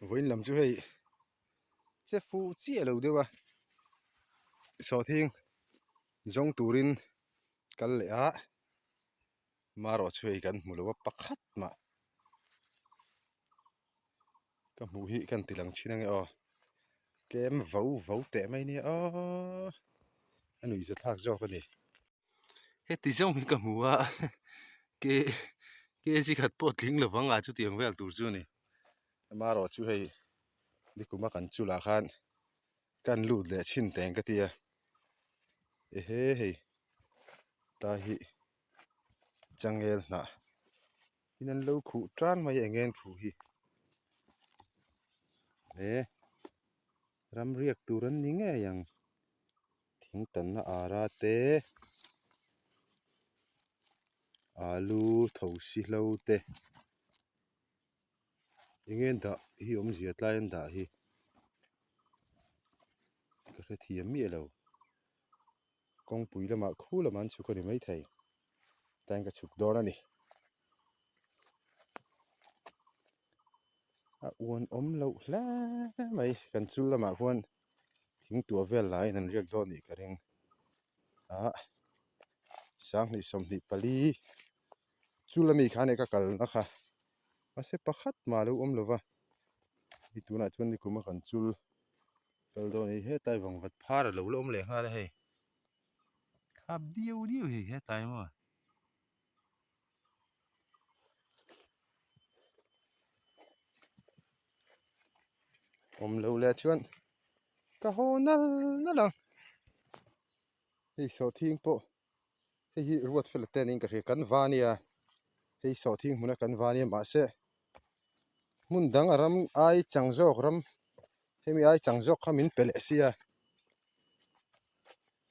Vawiin lam chu hei che fuh chiah lo deuh a sawhthing zawng turin kal leh a marawh chu hei kan hmu lo a pakhat mah ka hmuh hi kan ti lang thin ange aw tlem vo vo teh mai nia aw a nuihza thlak zawk a ni. Heti zawng hi ka hmu a ke kg khat pawh tling lo vang a chutiang vel tur chu a ni amaherawh chu hei nikuma kan chulah khan kan lut leh chhin teng ka tia ehe hei tlai hi changel hnah in an lo khuh tan mai a eng nge an khuh hi he ram riak tur an ni ngei ang. Thing tanna ara te alu thosi hlo te eng nge dah hi awmzia tlai an dah hi ka hrethiam miah lo kawngpui lamah khu lamah an chhuk a ni maithei tlaiin ka chhuk dawn a ni. A uan awm loh hle mai kan chul lamah khuan thing tuah vel laiin an riak dawn anih ka ring ah sanghnih 24 chul ami khan hei ka kalna kha mahse pakhat mah alo awm lova hei tunah chuan nikum a kan chul kal dawn a ni hetlai vangvat phar alo la awm leh nghal a hei khap diau diau hei hetlai maw. Awm lo leh chuan ka haw nal nal ang hei sawhthing pawh hei hi ruat fel te niin ka hria kan va ania hei sawhthing hmuna kan va ania mahse hmun dang a ram ai chang zawk ram hemi ai chang zawk kha min pe leh sia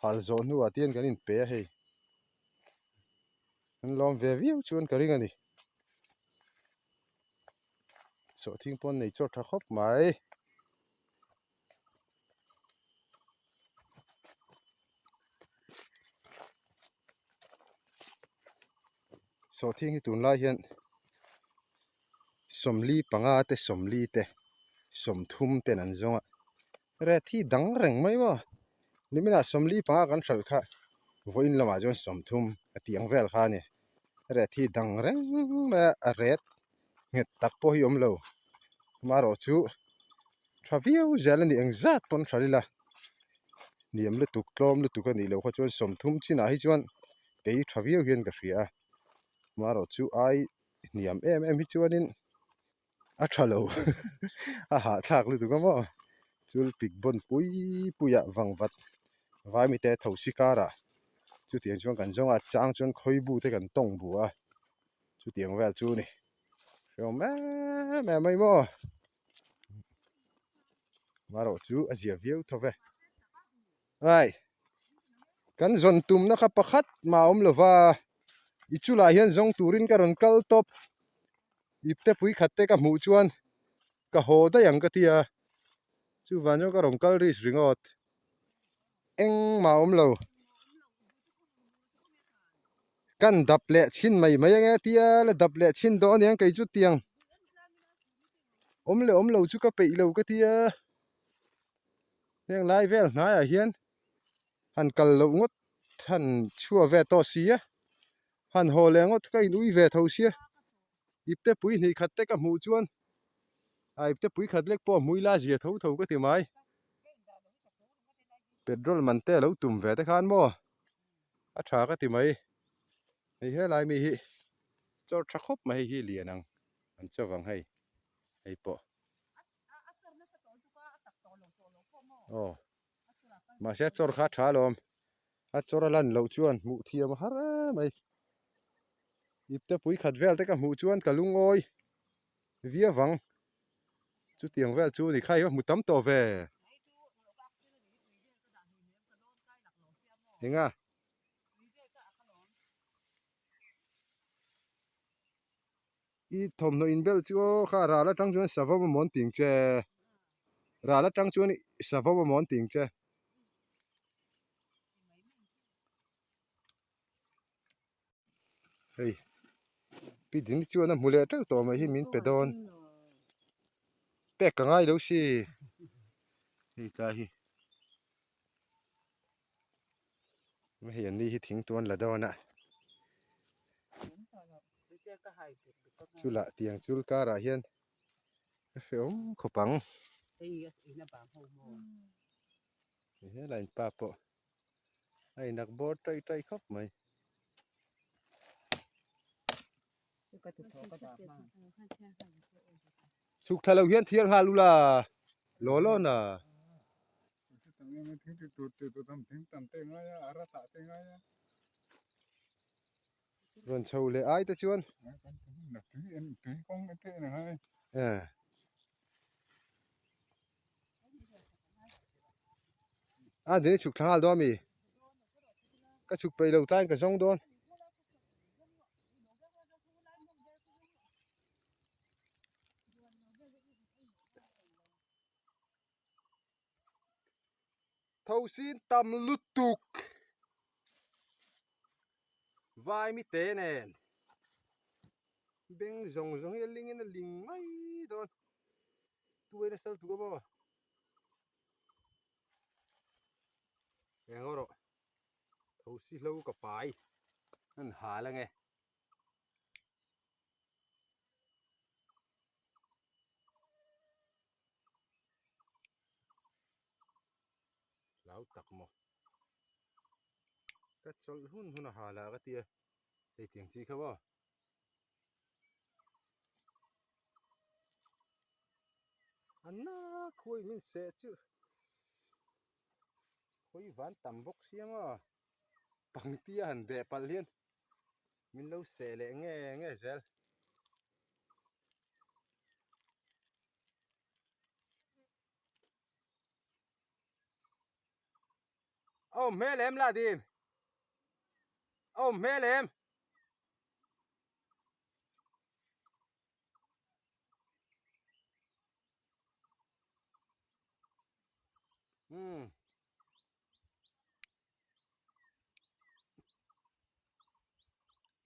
hal zawh hnuah te hian kan inpe a hei an lawm ve viau chuan ka ring a ni sawhthing pawh an nei chawt tha khawp mai. Sawhthing hi tunlai hian 45 te 40 te 30 ten an zawng a ret hi dang reng mai maw niminah 45 kan hralh kha vawiin lamah chuan 30 a tih ang vel kha a ni ret hi dang reng mai a a ret nghet tak pawh hi a awm lo amaherawh chu tha viau zel a ni engzat pawn hralh ila hniam lutuk tlawm lutuk a nih loh kha chuan 30 chinah hi chuan kei tha viau hian ka hria a amaherawh chu ai hniam em em hi chuanin a tha lo a hahthlak lutuk a maw chul pik bawn pui pui ah vangvat vaimite thosi karah chutiang chuan kan zawng a chang chuan khawibu te kan tawng bu a chutiang vel chu a ni hreawm em em mai maw amaherawh chu a zia viau tho ve ai kan zawn tumna kha pakhat mah a awm lova i chulai hian zawng turin ka rawn kal tawp ipte pui khat te ka hmuh chuan ka haw daih ang ka ti a chuvang chuan ka rawn kal risk ringawt engmah a awm lo kan dap leh chhin mai mai ange tia la dap leh chhin dawn aniang kei chu tiang. Awm leh awm lo chu ka peih lo ka tia heng lai vel hnaiah hian han kal loh ngawt han chhuah ve tawh si a han haw leh ngawt ka in ui ve tho sia ipte pui hnih khat te ka hmuh chuan a ipte pui khat lek pawh a hmui la zia tho tho ka ti mai petrol man te a lo tum ve te khan maw a tha ka ti mai hei helai mi hi chawr tha khawp mai hei hi lian ang. An chaw vang hei hei pawh aw mahse a chawr kha a tha alawm a chawr a lan loh chuan hmuh thiam a har em mai ipte pui khat vel te ka hmuh chuan ka lungawi viau vang chutiang vel chu ni kha hi a hmu tam tawh ve enga. I thawmhnaw inbelh chu aw kha ral atang chuan savawm a mawn ting che ral atang chuan savawm a mawn ting che. Hei pi ding chuan a hmu leh teuh tawh mai hi min pe dawn. Pek ka ngai lo si. Hei tlai hi. Hei an ni hi thing tuan la dawn a. Chula tiang chul karah hian a hrehawm khawp ang. Helai in pa pawh a inak bawr taih taih khawp mai. Chhuk thla lo hian thiar nghal ula law law na. Rawn chho leh ai te chuan. A dini chhuk thla nghal dawn ami? Ka chhuk peih lo tlaiin ka zawng dawn. Thosin tam lutuk vai mi te nen beng zawng zawng hi a ling in a ling mai dawn tuai nasa lutuk a maw eng erawh thosi hlo ka pai an hal ange. Hlau tak maw? Ka chawlh hun hun a ha lah ka tia hei tiang chi kha maw? A na khuai min seh chu khawi van tam bawk sia maw? Pangti a han beh palh hian min lo seh leh nge nge zel. A awm hmel em lah din? A awm hmel em? Umm.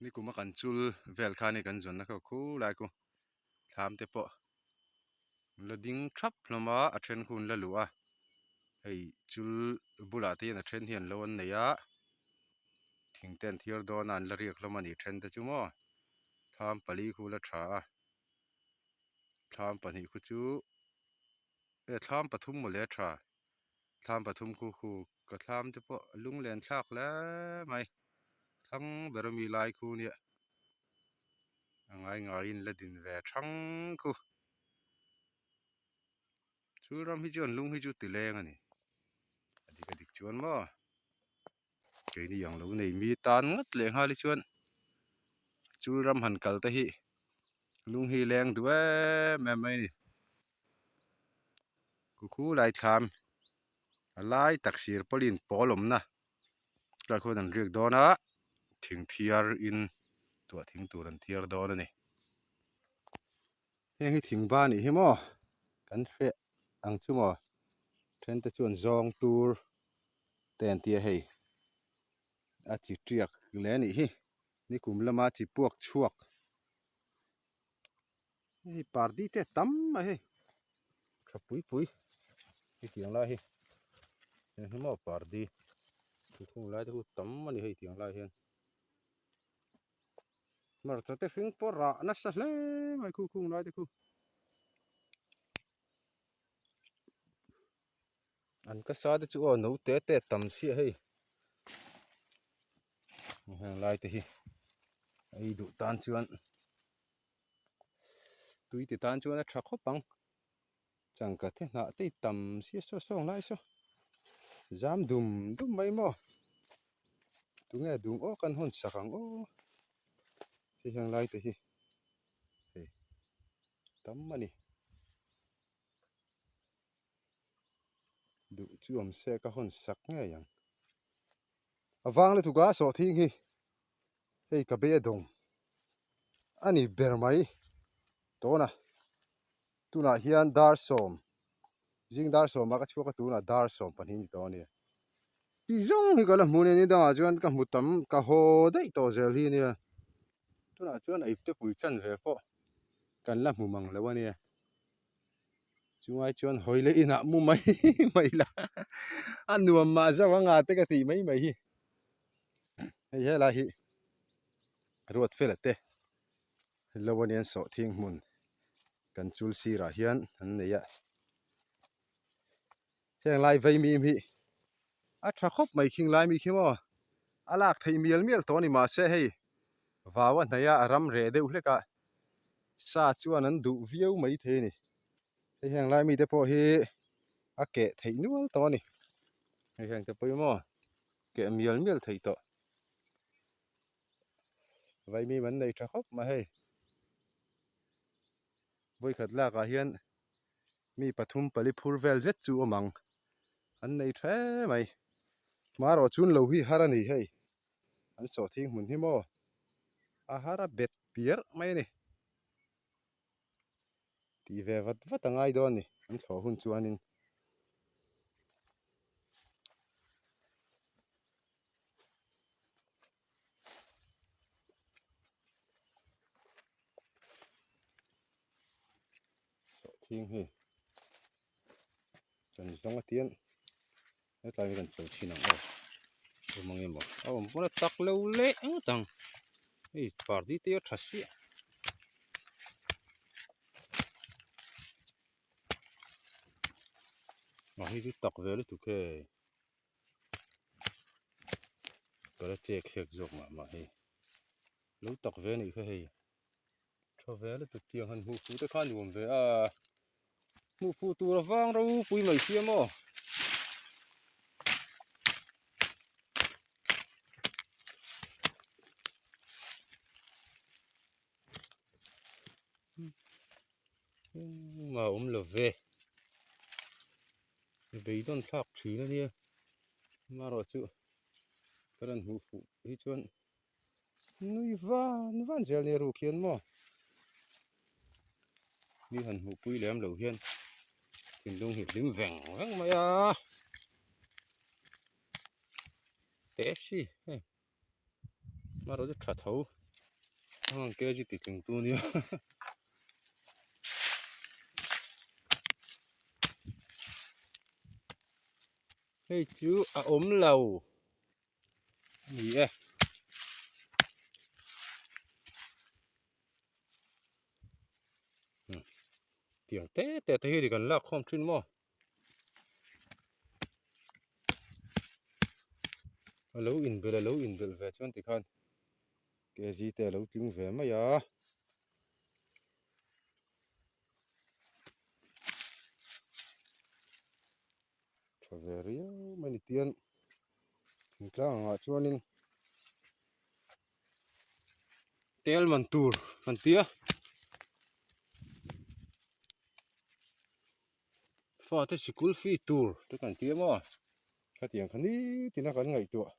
Nikuma kan chul vel kha ni kan zawnna kha khulai khu thlam te pawh an la ding thap hlawm a a then khu an la luh a hei chul bulah te hian a then hi an lo an nei a thing te an thiar dawn a an la riak hlawm a ni then te chu maw thlam pali khu la tha a thlam pahnih khu chu e thlam pathum mawle a tha thlam pathum khu khu ka thlam te pawh a lunglen thlak hle mai thlang ber ami lai khu nia a ngai ngaiin la din ve thang khu chu ram hi chuan lung hi chu ti leng a ni a dik a dik chuan maw keini ang lo nei mi tan ngawt leh nghal hi chuan chu ram han kal te hi lung hi leng duh em em mai a ni kukhu lai thlam a lai tak sir pawlin pawl awmna tlai khuan an riak dawn a thing thiar in tuah thing tur an thiar dawn a ni heng hi thing ba anih hi maw kan hreh ang chu maw then te chuan zawng tur te an tia hei a chi tiak hle anih hi nikum lama chi puak chhuak hei pardi te a tam mai hei tha pui pui hetiang lai hi heng hi maw pardi thingkung lai te chu tam a ni hei tiang lai hian hmarcha te hring pawh rah nasa hle mai khu khung lai te khu an ka sa te chu aw no te te tam chiah hei heng lai te hi ei duh tan chuan tui ti tan chuan a tha khawp ang changka te hnah te tam sia saw sawng lai saw zam dum dum mai maw tunge dum aw kan hawn sak ang aw hei heng lai te hi hei tam a ni. Duh chu awm se ka hawn sak ngei ang. A vang lutuk a sawhthing hi hei ka be a dawng a ni ber mai tawna tunah hian dar sawm zing dar sawmah ka chhuak a tunah dar 12 ni tawh a nia. Ti zawng hi ka la hmu nia ni dangah chuan ka hmu tam ka haw daih tawh zel hi nia tunah chuan a ipte pui chan ve pawh kan la hmu mang lo a nia. Chungai chuan hawi leh inah mu mai mai la a nuam mah zauh anga te ka tih mai mai hi. Hei helai hi ruat fela te lo a nia sawhthing hmun kan chul sirah hian an nei a. Heng lai vaimim hi a tha khawp mai khing lai mi khi maw a lak theih mial mial tawh a ni mahse hei vau a hnaih a a ram reh deuh hlek a sa chuan an duh viau mai thei a ni hei heng lai mite pawh hi a keh theih nual tawh a ni hei heng te pawh hi maw keh mial mial theih tawh vaimim an nei tha khawp mai hei vawikhat lak ah hian mi pathum pali phur vel zet chu awm ang an nei tha em mai hmarawh chun lo hi har a ni hei an sawhthing hmun hi maw a har a bet piar mai a ni tih ve vat vat a ngai dawn a ni an thlawh hun chuanin. Sawhthing hi kan zawng a tian hetlai hi kan cho thin ang aw awm ang emaw a awm pawn a tak lo leh ngawt ang hei party te a tha siah a hei chu tak ve lutuk hei ka la chek hek zawk mah mah hei lo tak ve a nih kha hei. Tha ve lutuk tiang han hmuh fuh te kha nuam ve a, hmuh fuh tur a vang ropui mai sia maw. Engmah a awm lo ve, beidawn thlak thin a nia, amaherawhchu ka rawn hmuh fuh hi chuan. Nui van van zel nia ruk hian maw mi han hmuh pui lem lo hian thinlung hi hlim veng veng mai a te si hei hmanraw chu tha tho ang kg ti tling tu nia hei chu a awm lo. Ni e. Tiang te te te hi kan lak khawm thin maw. A lo inbelh a lo inbelh ve chuan tikhan kg te a lo tling ve mai a. Tha ve riau mai ni tian. Thingtlang angah chuanin tel man tur kan ti a fate sikul fee tur te kan ti a maw khatiang kha nitin a kan ngaihtuah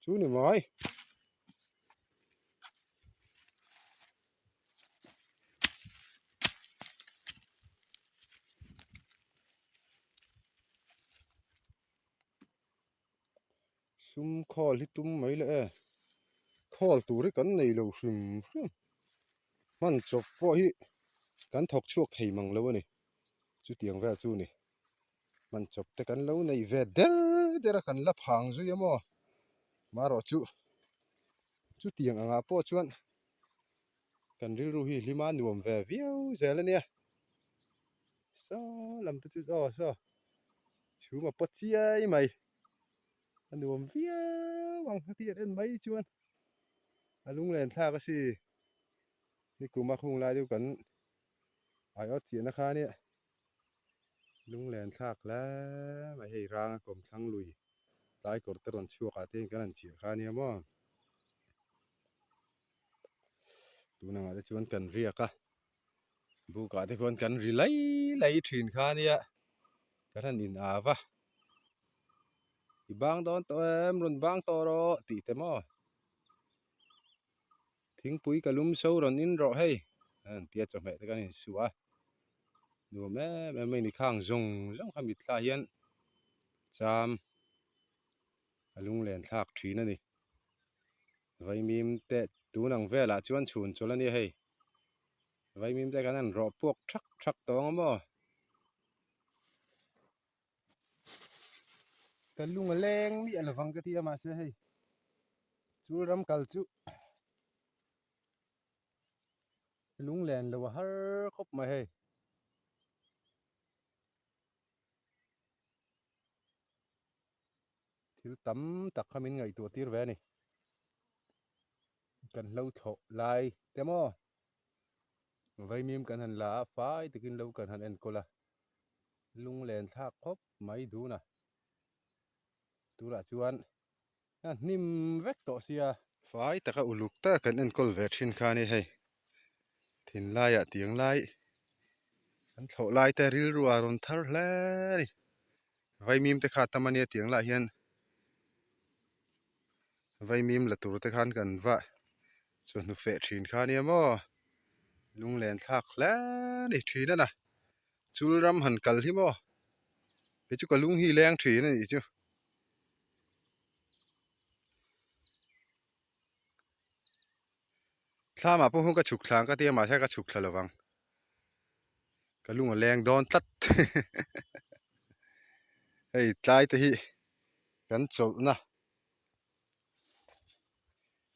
chu ni mai. Sum khawl hi tum mai le e khawl tur hi kan nei lo hrim hrim hman chawp pawh hi kan thawk chhuak thei mang lo a ni chutiang vel chu ni hman chawp te kan lo nei ve der der a kan la phang zui a maw marawh chu chutiang angah pawh chuan kan rilru hi hlim a nuam ve viau zel a nia. Saw lam te chu aw saw chhum a pawt chiai mai a nuam viau ang heti an en mai chuan a lunglen thlak a si nikum a khung lai deuh kan aiawt chiahna kha nia lunglen thlak hle mai hei ranga kawmthlang lui tlai kawr te rawn chhuak ah te hian kan han chiah kha nia maw. Tun angah te chuan kan riak a bukah te khuan kan ri lai lai thin kha ania kan han in av a i bang dawn tawh em rawn bang tawh rawh tih te maw thingpui ka lum so rawn in rawh hei an tia chawhmeh te kan insuah a nuam em em mai ni khang zawng zawng kha mitthla hian cham a lunglen thlak thin a ni. Vaimim te tun ang velah chuan chhun chawlh a nia hei. Vaimim te khan an rawh puak thak thak tawh ang a maw? Ka lung a leng miah lovang ka ti a mahse hei chul ram kal chu lung len lo a har khawp mai hei. Thil tam tak kha min ngaihtuah tir ve a ni. Kan hlo thlawh lai te maw vaimim kan han la a fai takin lo kan han enkawl a lunglen thlak khawp mai dun a tunah chuan a hnim vek tawh sia. Fai taka uluk taka kan enkawl ve thin kha a ni hei thinlaiah tiang lai kan thlawh lai te rilru a rawn thar hle a ni vaimim te kha a tam a nia tiang lah hian vaimim la tur te khan kan va chawhnu feh thin kha a nia maw lunglen thlak hle a ni thin a na chul ram han kal hi maw kei chu ka lung hi leng thin a nih chu. Thlamah pawh hun ka chhuk thla ang ka ti a mahse ka chhuk thla lo vang ka lung a leng dawn tlat hei tlai te hi kan chawlhna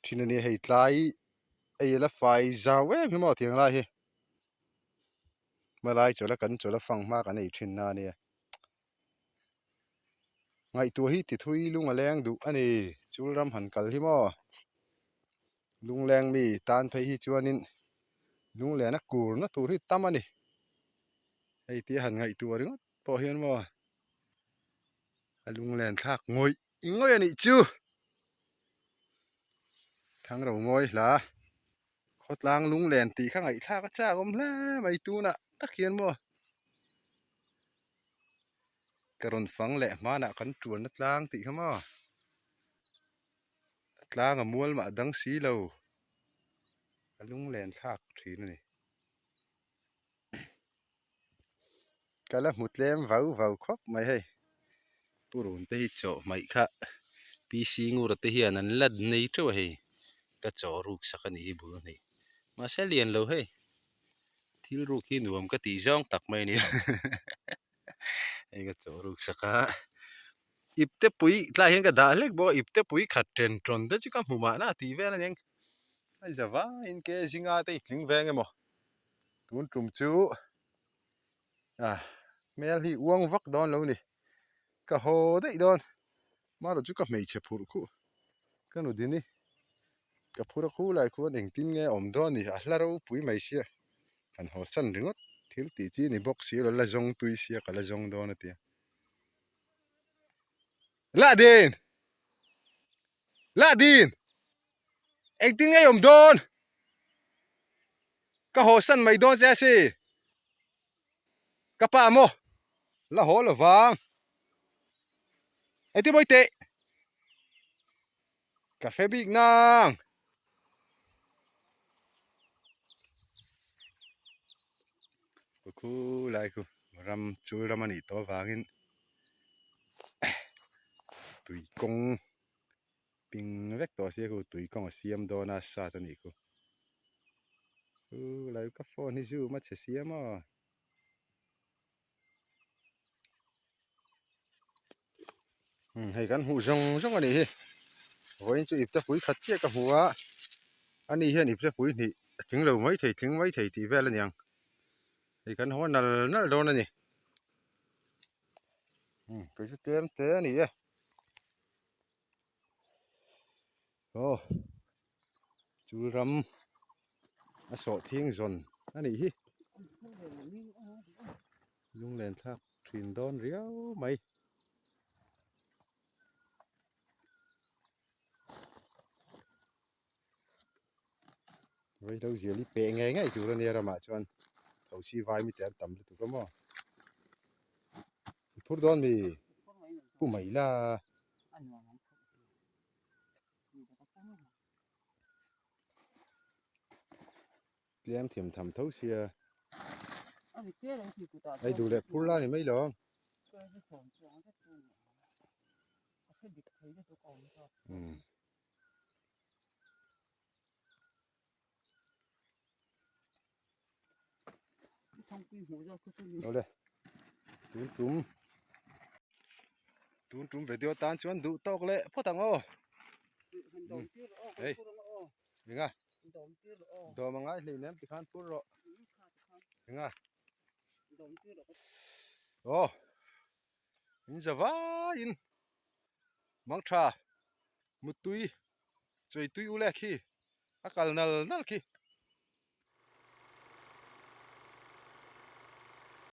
thin a nia hei tlai ei la fai zau em hi maw tiang lai hi hmalai chawlh a kan chawlh a fang hma kan ei thin na a nia ngaihtuah hi ti thui lung a leng duh a ni chul ram han kal hi maw lungleng mi tan phei hi chuanin lunglen a kur na tur hi tam a ni hei tia han ngaihtuah ringawt pawh hian maw a lunglen thlak ngawih ngawih a nih chu thangro mawi hla. Khawtlang lunglen tih kha ngaihthlak a chak awm hle mai tunah tak hian maw ka rawn fang leh hmanah kan tuanna tlang tih kha maw a tlang a mual mah dang si lo a lunglen thlak thin a ni ka la hmu tlem vau vau khawp mai hei purun te hi chaw hmaih kha PC ngura te hian an la nei teuh a hei. Ka chaw ruk sak a nih hi bul hnih. Mahse lian lo hei. Thil ruk hi nuam ka tih zawng tak mai a ni. Hei ka chaw ruk sak a. Ipte pui tlaiah hian ka dah hlek bawk a, ipte pui khat chen tawn te chu ka hmu mahna tih vel a ni ang. A za vaiin ke zinga te i tling veng emaw. Tun tum chu ah hmel hi uang vak dawn lo ni. Ka haw daih dawn. Marawh chu ka hmeichhe phurh khuh ka nu dini ka phur a khu lai khuan engtin nge a awm dawn ni a hla ropui mai sia han haw san ringawt thil tih chi ni bawk si lo la zawng tui sia ka la zawng dawn a tia lah din lah din engtin nge i awm dawn ka haw san mai dawn che a si ka pa maw la haw lo vang. Engtin mawi teh ka hre bik nang. Khu lai khu ram chul ram a nih tawh avangin tui kawng ping vek tawh sia khu tui kawng a siam dawn a sat a nih khu. Khu lai ka phone hi zoom a chhe sia maw. Hei kan hmuh zawng zawng a nih hi vawiin chu ipte pui khat chiah ka hmu a ani hian ipte pui hnih a tling lo mai thei tling mai thei tih vel a niang hei kan haw nal nal dawn a ni kei chu tlem te a ni e aw chul ram a sawh thing zawn a nih hi lunglen thlak thin dawn riau mai. Vaihlo zial hi peh ngei ngei tur a nia ramah chuan thosi vai mite an tam lutuk a maw i phur dawn mi pu mai la. Tlem thiam tham tho sia ei duh leh phur la ni mai lo. Awle tun tum. Tun tum video tan chuan duh tawk leh phawt ang aw. Hei enga dawm a ngai hlei nem tikhan phur rawh enga aw in za vaiin mangtha muttui chawi tui u le khi a kal nal nal khi.